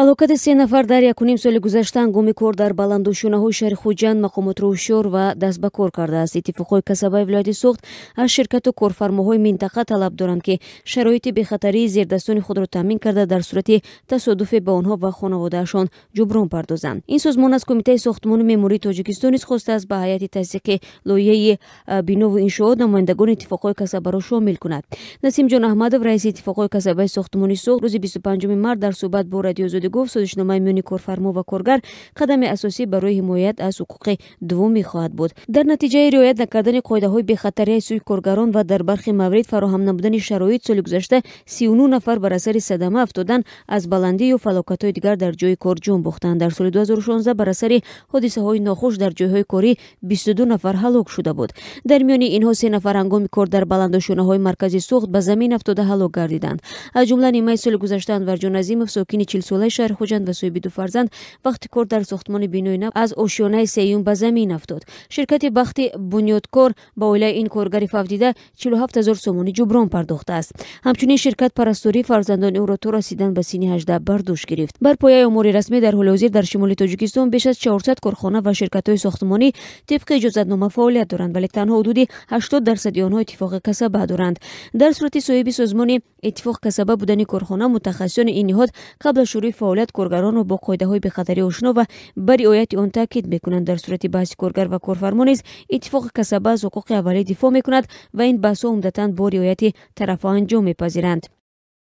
Ҳалокати се нафар дар 1,5 соли гузашта ҳангоми кор дар баландошёнаҳои шаҳри Хуҷанд мақомотро ҳушёр ва даст ба кор кардааст. Иттифоқҳои касабаи вилояти Суғд аз ширкату корфармоҳои минтақа талаб доранд, ки шароити бехатарии зердастони худро таъмин карда, дар сурати тасодуфе ба онҳо ва хонаводаашон ҷуброн пардозанд. Ин созмон аз Кумитаи сохтмону меъмории Тоҷикистон низ хостааст, ба ҳайати тасдиқи лоиҳаи бинову иншоот намояндагони иттифоқҳои касабаро шомил кунад. Насимҷон Аҳмадов, раиси иттифоқҳои касабаи сохтмони Суғд, рӯзи 25 март дар суҳбат бо Радиои Озодӣ гуфт, созишномаи миёни корфармо ва коргар қадами асосӣ барои ҳимоят аз ҳуқуқи дуввум мехоҳад буд. Дар натиҷаи риоят накардани қоидаҳои бехатарии аз сӯи коргарон ва дар бархи маврид фароҳам намудани шароит, соли гузашта 39 нафар бар асари садама афтодан аз баландӣ ё фалокатҳои дигар дар ҷои кор ҷон бохтанд. Дар соли 2016 бар асари ҳодисаҳои нохуш дар ҷойҳои корӣ 22 нафар ҳалок шуда буд. Дар миёни инҳо се нафар ҳангоми кор дар баландошёнаҳои маркази Суғд ба замин афтода ҳалок гардиданд. Аз ҷумла нимаи соли гузашта Анварҷон Азимов, сокини 40-солаи шаҳри Хуҷанд ва соҳиби ду фарзанд, вақти кор дар сохтмони бинои нав аз ошёнаи сеюм ба замин афтод. Ширкати Бахти Бунёдкор ба оилаи ин коргари фавтида 47 ҳазор сомонӣ ҷуброн пардохтааст. Ҳамчунин ширкат парастории фарзандони ӯро то расидан ба синни 18 бар дӯш гирифт. Бар пояи омори расмӣ, дар ҳоли ҳозир дар шимоли Тоҷикистон беш аз 400 корхона ва ширкатҳои сохтмонӣ тибқи иҷозатнома фаъолият доранд, вале танҳо ҳудуди 80% онҳо иттифоқи касаба доранд. Дар сурати соҳиби созмони иттифоқ касаба будани корхона, мутахассисони ин ниҳод қабл аз шурӯи фаъолият коргаронро бо қоидаҳои бехатарӣ ошно ва ба риояти он таъкид мекунанд. Дар сурати баҳси коргар ва корфармо низ иттифоқи касаба аз ҳуқуқи аввалӣ дифоъ мекунад ва ин баҳсҳо умдатан бо риояти тарафҳо анҷом мепазиранд.